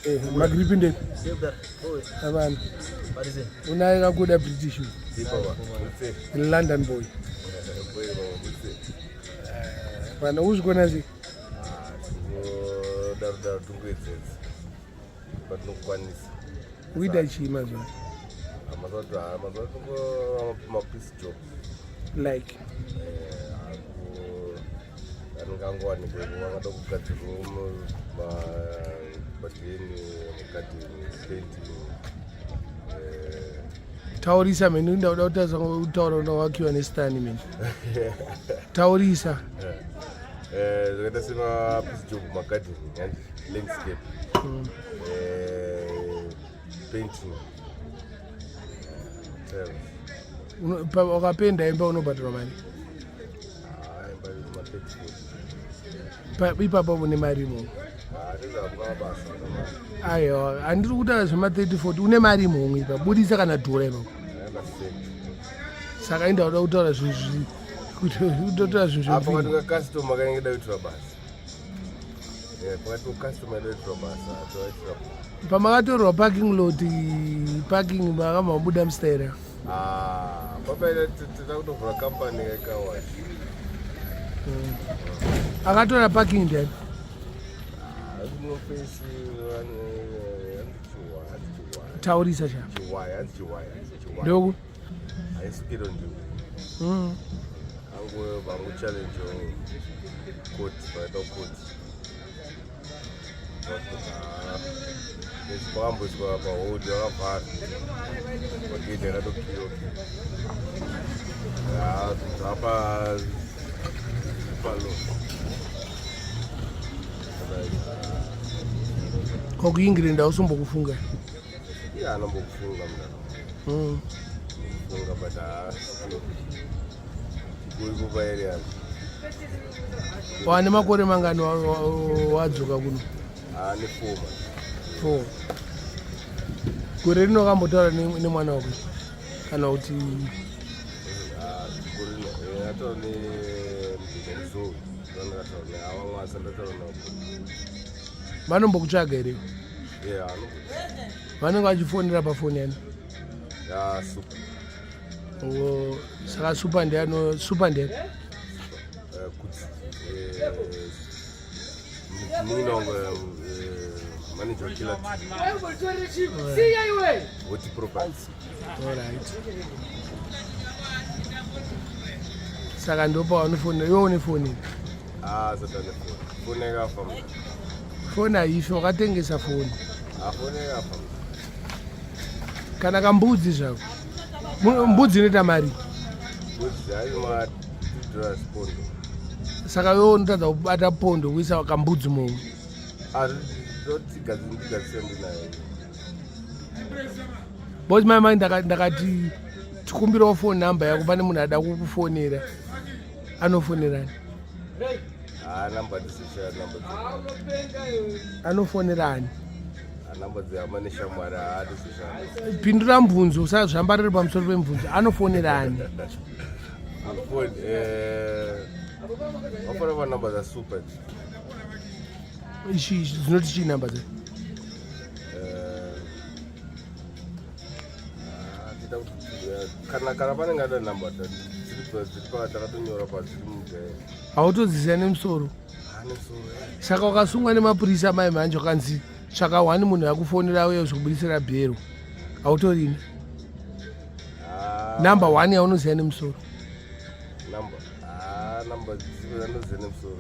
Eh, magripi ndepi avana unaye kakuda british london boy vana uzvikona sei daro tungoedzedza patinokwanisa kuita chii mazuva mazuva mazuva tungo mapiece job like anenge angowanikwa vangada kugadzirwa madheni mugadheni painting. Taurisa meni, ndauda kutaura unawakiwa nestani meni, taurisa. Zvakaita semapiece job, magadheni and landscape, painting. Wakapenda imba unobhadharwa mari? Imba ma30. Ipapo une mari imomo? Aiwa, handiri kutaura zvema30 40. Une mari imomo ipa? Budisa kana dhura ipapo. Saka inda uda kutaura zvinhu, kutotaura zvinhu. Apa pakati kacustomer kanenge da kuitirwa basa, pakati customer ida kuitirwa basa, toaitira. Pamakatorwa parking lot, parking makamabuda mustaira? Papaida tida kutovhura company yekawashi. Akatora parking ndiani? Munofesi. Taurisa cha. Ndoku Haisukiro ndiwo. Angu vangu challenge court, vaida court pakamboiswa pahold, vakavhara magedhi akatokiwa zvapa palo. Kwakuingirenda ausombokufunga? Iye anombokufunga muna. Kufunga, but chikuri area. Wane makore mangani wadzoka kuno? Ane 4. 4. Gore rino wakambotaura nemwana wako kana kuti? Gore rino ataura nemuzou, ndakataura neavamwe, asi ndataura navo. Vanombokutsvaga here? Yeah. Vanenge vachifonera pafoni yani? Ya Super. Oh, saka Super ndiano? Super ndiani? Kuti munin'ina wangu, manager waKiller Hoti Property. Alright, saka ndopavanofonera. Iwe une foni? Ah, satane foni, foni yakafa. Foni haifi, wakatengesa foni. Ah, foni yakafa. Kana kambudzi zvako. Mbudzi inoita mari? Mbudzi hayo ma $2 pondo. Saka iwe unotadza kubata pondo kuisa kambudzi mumwe? Ndigadzise ndinayo. Because mai mai ndakati tikumbirawo phone number yako, pane munhu ada kukufonera, anofonerani? Ah, namba dzisishaya namba. Anofonerani? Namba dzehama neshamwari haadisishaya. Pindura mubvunzo, usazvambariri pamusoro pemubvunzo. Anofonerani? Phone vafanira kuva namba dzaSuper. Ichi dzinoti chii namba dza? Kana panenge ada namba dziri takatonyora padziri mudhaya. Hautodziziva nemusoro? Nemusoro. Saka wakasungwa nemapurisa mai manje, wakanzi tsvaka one munhu akufonera uye uzokubudisira bhero, hautorina number one yaunoziva nemusoro? Namba, namba dzinoziva nemusoro.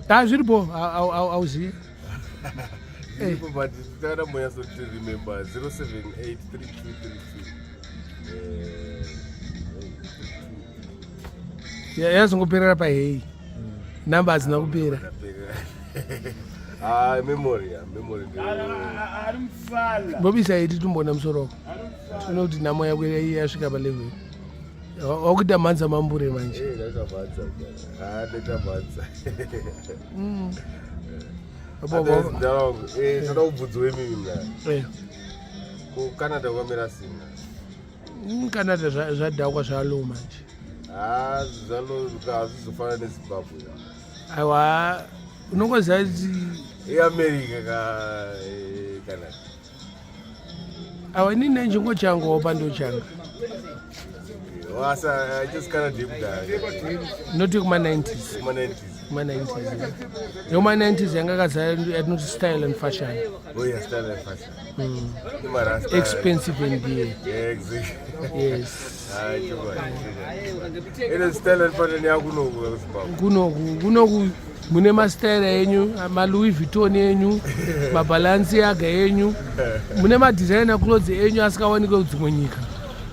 Ha, zviripo, hauzivi? Zviripo, but takada mbonyatsoti remember 078 3232. Yazongoperera pahei, namba hadzina kupera. Ah, memory, ya memory. Bobisa iti tumboona musoro wako, tinoona kuti nhamo yako yasvika palevel wakuita mhanza mambure manje. Eh, ndaita mhanza. Ah, ndaita mhanza. Toda kubvunzwa imimi mna. KuCanada kwamira sina? Canada zvadhakwa, zvalow manje. Ah, zvalo hazvizofanana neZimbabwe. Aiwa, unongoziva kuti Yeamerica ka Canada. Awa inini nenjingo changu opa ndochanga. Wasa just Canada yekudhara. Not kuma 90s. Kuma 90s. Kuma 90s. Yoma 90s yanga kazara yatinoti style and fashion. Oh yeah, style and fashion. Imarasta. Expensive and dear. Yeah, exactly. Yes. Ah, chokwadi. Ine style and fashion yakunoku kuZimbabwe. Kunoku kunoku mune mastyle enyu, maLouis Vuitton enyu, maBalenciaga enyu, mune madesigner clothes enyu asikawanikwe kudzimwe nyika.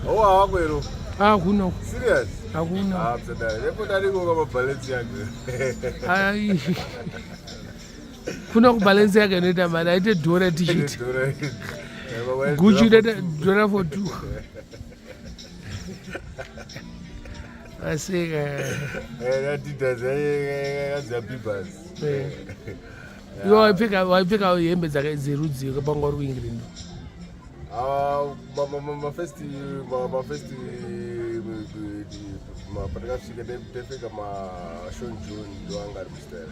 Oh, hawako ero. Ah, kunoku Serious? Hakuna. Ah, msadara. Nepo dariko kama Balenciaga. Ai. Kuno kuBalenciaga inoita mari aite dhora tichiti. Gucci inoita dhora for two. Aseka. Adidas yakanzi Bibas. Iwe waipfeka hembe dzerudzi panga uri kuEngland? Mafirst patakasvika taipfeka maSean John, ndo anga ari mustyle.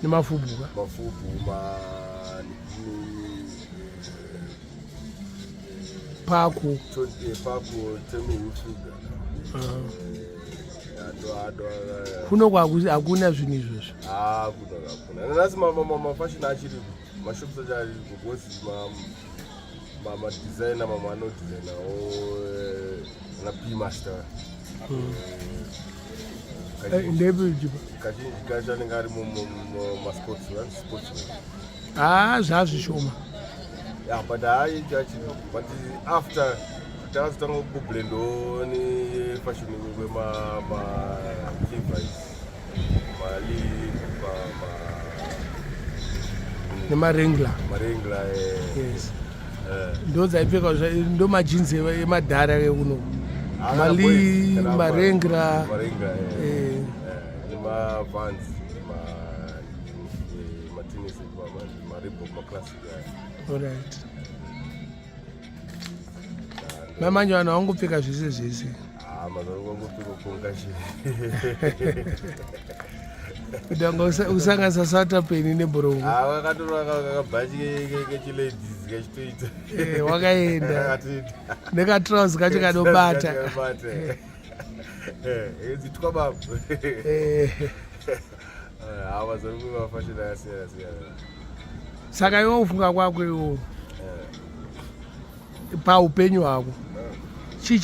Nemafubu ka? Mafubu ma Pako. Pako, Tommy Hilfiger. Ando Kuno hakuna zvinhu izvozvo. Ah, kuno hakuna. Nanhasi mafashion achiriko, mashops acho ariko, because madesigner mamwe anodesignawo, ana P Master. Ndepi? Kazhinji kacho anenge ari mumasports, sports. Haa, zvazvishoma. Yeah, but hayi, achiripo, but after takazotanga kublendawo nefashion kwema-Levi's, maLee, nemaWrangler. MaWrangler. Yes, ndo dzaipfekwa, ndo majinsi emadhara ekuno, maLee, maWrangler. MaWrangler nemaVans, matennis, maReebok, maclassic. Alright, mamanje vanhu vangopfeka zvese zvese. Mazuva kwangopfeka kongashi. Kuti anga usanganisa satapeni nebhurongo. Vakatora kakabhachi kechiladies kachitoita. Wakaenda. Katoita. Nekatrausi kacho kanobata. Dzitwa baba. Mazuva mafashion akasiyana siyana. Saka iwe kufunga kwako iwo paupenyu hwako, chii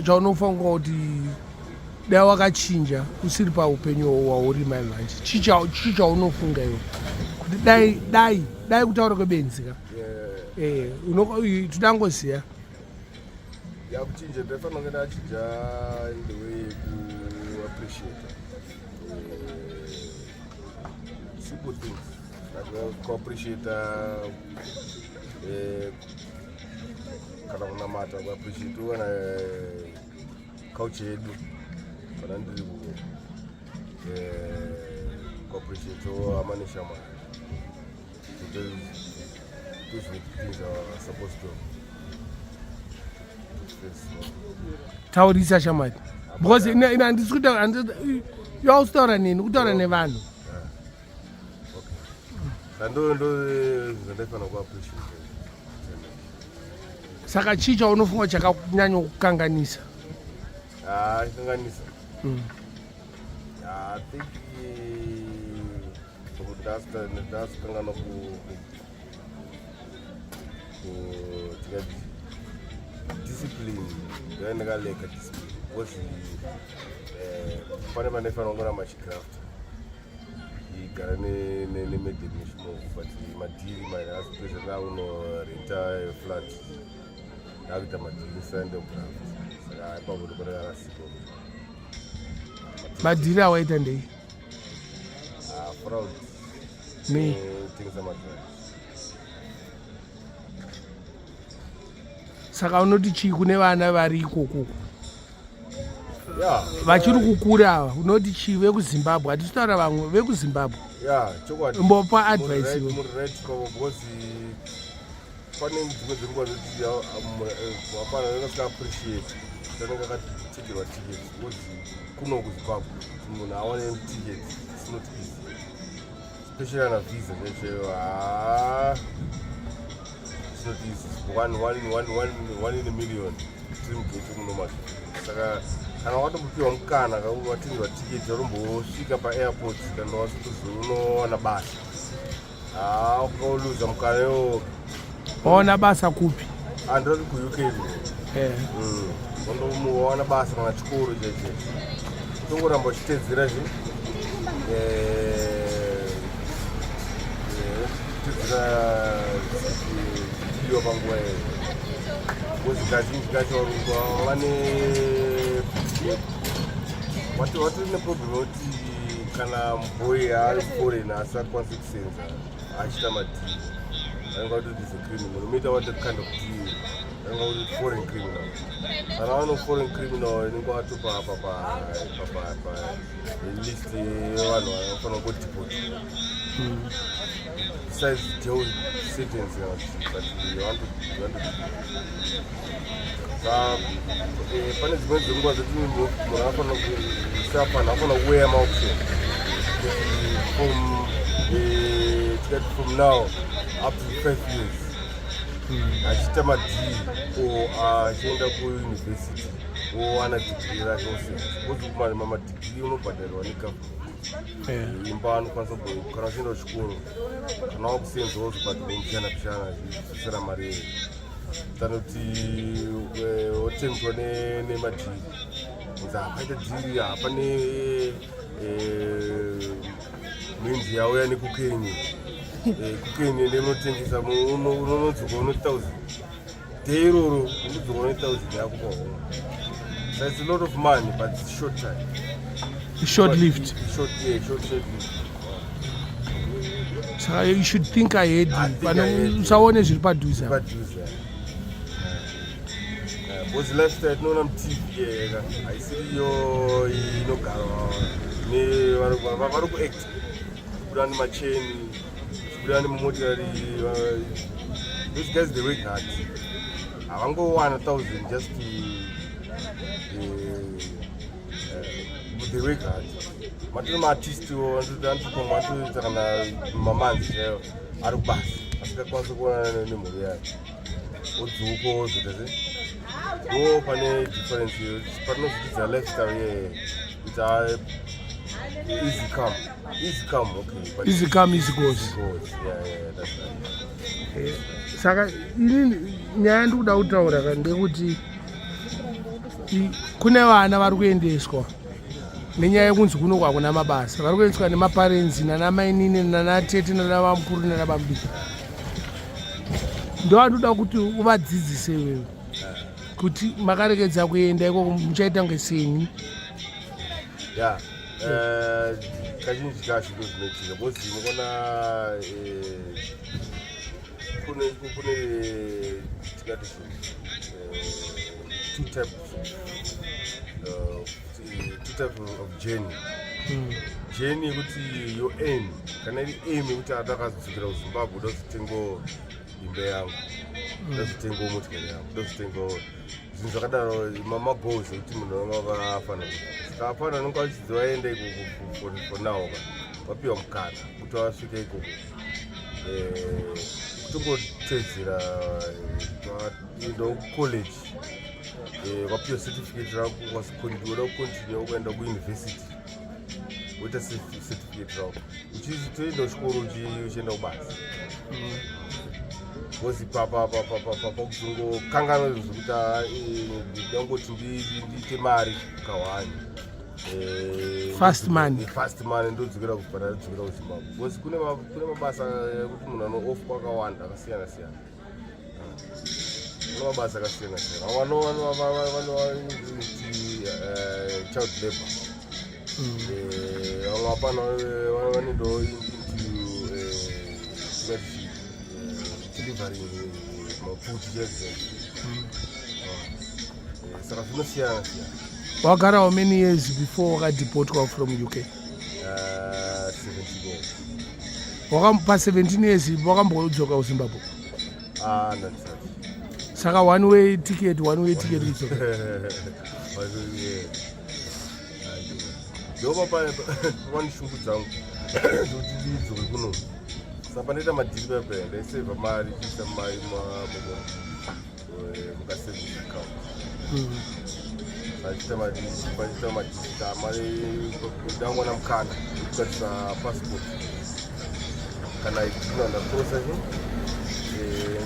chaunofunga kuti dai wakachinja usiri paupenyu hwauri mai manje? Chii chaunofunga iwe kuti dai dai dai, kutaura kwebenzi ka? Todangoziva. Yakuchinja, ndaifanira kunge ndachinja in the way yekuappreciate simple things, like kuappreciata kana kunamata, kuappreciate kana culture yedu kana ndiri kuko, kuappreciate hama neshamwari. So those were the things I was supposed to face. Taurisa shamwari, because ine handisi kutaura, iwe usitaura neni, kutaura nevanhu. Ndo zvandaifanira kuappreciate. Saka chii chaunofunga chakanyanya kukanganisa? Ah, chikanganisa? I think ndasikanganwa tikati discipline, ndaiva ndakaleka discipline, because pane pandaifanira kungoramba chigraft igara nemadam nechimovu, but madhiri azopedza ndakunorenta flat, ndakuita madhiri ndisaende kugraft, saka ipapo ndipo ndakarasika. Madhiri awaita ndei? Ah, fraud. Nei? Kutengesa madrugs. Saka unoti chii kune vana vari ikokoko Ya. Vachiri kukura ava, unoti chii vekuZimbabwe? Hatisi kutaura vamwe vekuZimbabwe. Ya, chokwadi. Mbopa advice iwe. Muri right kwavo, because pane dzimwe dzenguva dzekuti hapana anenge asika appreciate kuti anenge akatekerwa ticket, because kuno kuZimbabwe kuti munhu awane ticket, it's not easy. It's Especially kana visa chaicho, haa, it's not easy. One in a million tiri mughetto muno mazvo. Saka kana wakatombopiwa mukana, watengerwa tiketi, watombosvika paairport, kana watozonowana basa, haa, ukauluza mukana iwo. Waona basa kupi? Andoti kuUK. Wandomuwana basa kana chikoro chaicho, tongoramba uchitedzera zvi tedzera zvidiwa panguva iyoyo, because kazhinji kacho varungu vane watori neproblem yekuti kana mubhoyi ari foreign asakwanisi kusenza achiita madhiri, vanenge vatoti is a criminal, no matter what kind of deal, vanenge vatoti foreign criminal. Kana vano foreign criminal, inenge watopa pa list yevanhu vanofanira kudeportwa, besides jail sentence kana kuti, but you want to sa pane dzimweni dzenguva dzekuti munhu anofanira kusapana, anofanira kuweya maoption kuti from tikati from now up to 5 years achiita madhiri or achienda kuuniversity, owana digiri rake osenza, because madigiri unobhadharirwa negovernment. Imba anokwanisa, kana uchienda kuchikoro, kana wakusenza wozobhadhirwa mbichana mbichana, zvichidzosera mari iyoyo, than kuti wotengwa nemadhiri, kunzi hapaita dhiri, hapane minzi yauya necocaine. Cocaine ndeunotengesa, unonodzoka une 1000 day iroro, unodzoka une 1000 yako pahome. So it's a lot of money, but it's short time. Short lived. Short, yeah, short lived. Saka you should think ahead. I think Pano ahead. usaone zviri padhuze apa. Padhuze, because lifestyle tinoona muTV yeka haisiri iyo inogarwa nevari kuact, kubuda nemacheni, kubuda nemumotari. Those guys, they work hard. Havangowana 1000 just to they work hard. Matori maartist, anotopamwe atoita kana mamanzi chaiyo ari kubasa, asingakwanisi kuonana nemhuri yake, odzoka ozoita se ndo pane difference patinozotidza lifestyle yeye kuti easy come, easy come, okay, but Easy come, easy goes. Easy goes, yeah, that's right. Saka inini nyaya ndikuda kutaura ka ndekuti kune vana vari kuendeswa nenyaya yekunzi kuno kwakuna mabasa, vari kuendeswa nemaparents, nana mainini, nanatete, nana vamukuru, nana vamudiki. Ndovanoda kuti uvadzidzise iwewe kuti makarekedza kuenda ikoko muchaita kunge seni. Ya, kazhinji kacho ndo zvinoitika, because munoona kune tikati two types of journey. Journey yekuti your aim, kana iri aim yekuti atakadzokera kuZimbabwe, uda kuzotengawo imba yangu, uda kuzotengawo motikari yangu, uda kuzotengawo zvinhu zvakadaro, magoals ekuti munhu anga afanira kuita. Saka hapana anonge achidzi vaenda ikoko for now ka vapiwa mukana kuti vasvike ikoko. Kutongotedzera kuenda kucollege, wapiwa certificate rako, uda kucontinue kuenda kuuniversity, woita certificate rako, uchitoenda kuchikoro, uchienda kubasa, because pakuzongokanganwa izvo zvekuti ndangoti ndiite mari kahwani. Fast money. Fast money, ndodzokera kubhadhara, ndodzokera kuZimbabwe, because kune mabasa ekuti munhu anoofferwa akawanda, akasiyana siyana. Kune mabasa akasiyana siyana. Vamwe vanoiti child labor. Vamwe hapana vanoendawo into tingati delivering mafuti chaizvo chaizvo. Saka zvinosiyana siyana. Wagara how many years before wakadeportwa from UK? 17 years. Pa 17 years wakambodzoka kuZimbabwe? Ah, ndandisati. Saka one way ticket, one way ticket kudzoka. Ndopa pane shungu dzangu. Kuti ndidzoke kuno. Saka pandaita madhiri paya paya ndaisevha mari chiisa mari mukasevhisi account. Achiita madhiri pachiita madhiri mari ndangwana mukana wekugadzisa passport kana itina ndakrosa chi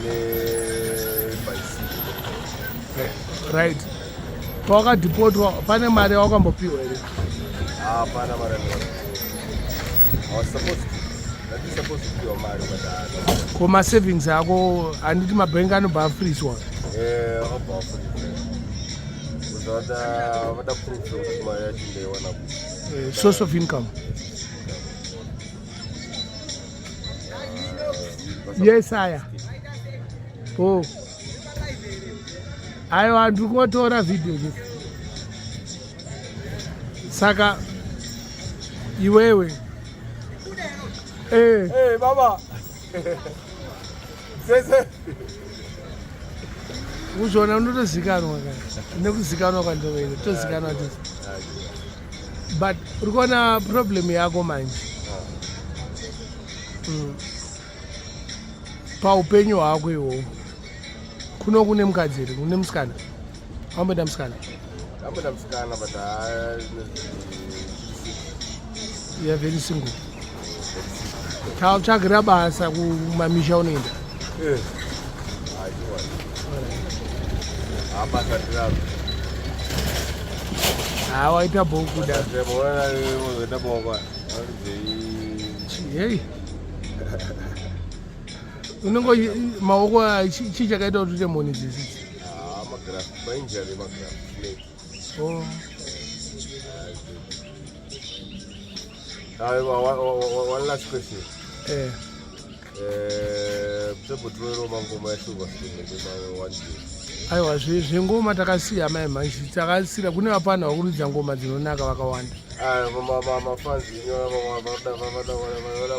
nebicycle. Right, pawakadhipotwa pane mari yawakambopiwa here? Hapana mari yandakapiwa. I was supposed to. Ndati supposed kupiwa mari, but haana. Ko masavings ako, handiti mabhengi anobva afrizwa? Eh, akabva afrizwa. Vada proof yekuti mari yacho ndaiwana kupi. Source of income. Yes, aya. Oh, aiwa, ndiri kungotora video chete. Saka iwewe Hey, baba. Sese. Uzvona unotozikanwa ka nekuzikanwa kwandinoita, tozikanwa tese, but uri kuona problem yako manje Paupenyu hwako iwowo kuno kune mukadzi here? Kune musikana? Wamboenda musikana? Ndamboenda musikana, but You are very single. Tautsvagira basa kumamisha unoenda? Eh. Aiwa. Basa ndinaro. Ha, waita bhokuda. Waita boko. Hei, unongo maoko chii chakaita kuti uite mhoni dzisi? Ah, magraft, mainjury, magraft. Oh. One last question. Eh. Musambotorero mangoma yaSilver Spoon one day? Aiwa, zvengoma takasiya mai manje, takasira kune vapana vakuridza ngoma dzinonaka vakawanda. Mafans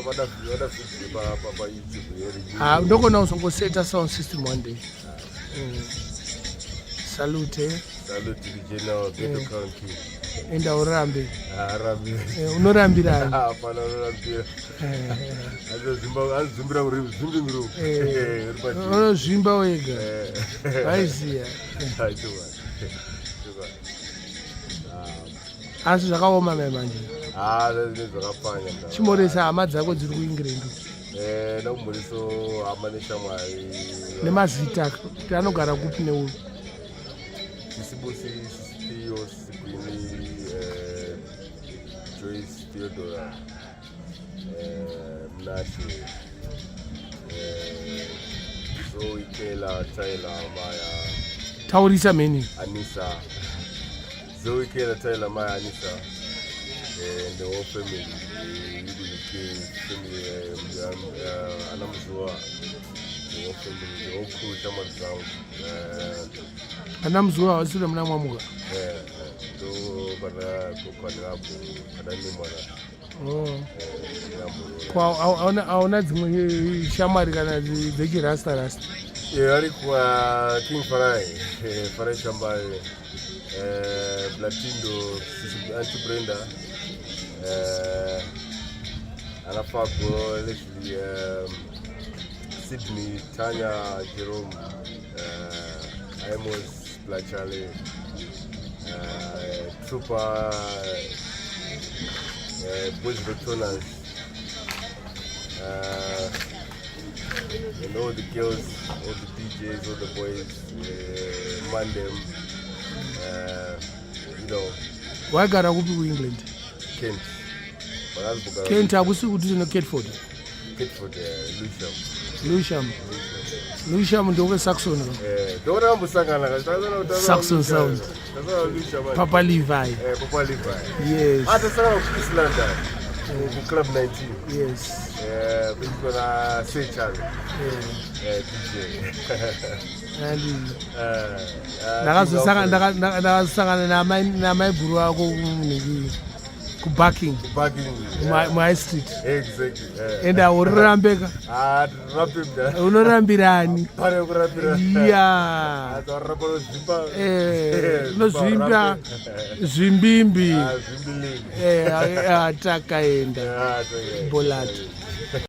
vada video paYouTube here. Ha, ndokona kuzongoseta sound system one day. Salute, eh. Salute to the general Ghetto Crown King. Enda urambe. Arambi. Unorambirani? Hapana unorambira. Anozvimbira zvimbi mirumu. Unozvimba wega, vaiziya. Asi zvakaoma mai manje. Zvakapfanya. Chimoresa hama dzako dziri kuEngland. Ndakumboriso hama neshamwari. Nemazita kuti anogara kupi neuyu. Sisibusi, Sisipio, Sisikwini, Joyce, Theodora, Mnashe, Zoe, Kela, Tyler, Maya. Taurisa mheni. Anisa, Zoe, Kela, Tyler, Maya, Anisa, and the whole family iri UK family, ana Muzuva, the whole family, the whole crew, shamwari dzangu. Ana Muzuva havasiri muna Mwamuka? Ndo pana kwanirapo pana nemwana. Oh. Ko hauna dzimwe shamwari kana dzechirasta rasta? Ari kwa King Farai, Farai Shambai, Blatindo, Auntie Brenda, ana Fago, Leslie, Sydney, Tanya, Jerome, Amos, Blachale, Trooper, Boys Rotonas, and all the girls, all the DJs, all the boys, Mandem, Waigara kupi kuEngland? Kent. Vakazobugara. Kent hakusi kuti neCatford? Catford, Lewisham. Lewisham, Lewisham ndokweSaxon. Ndokona kambosangana. Saxon Sound. Papa Levi. Papa Levi. Yes. Ah, tasangana kuEast London, kuClub 19. Yes. Kuitwa na Sechal. DJ. And ndakazosangana namai guru ako kunhingi. Kubarking. Kubarking. Muhigh Street. Exactly. And aurirambeka. Ah, rambe. Unorambirani? Pane kurambira. Ya. Ataramba unozvimba. Unozvimba zvimbimbi. Ah, zvimbilingi. Takaenda. Ah, takaenda. Bolatu.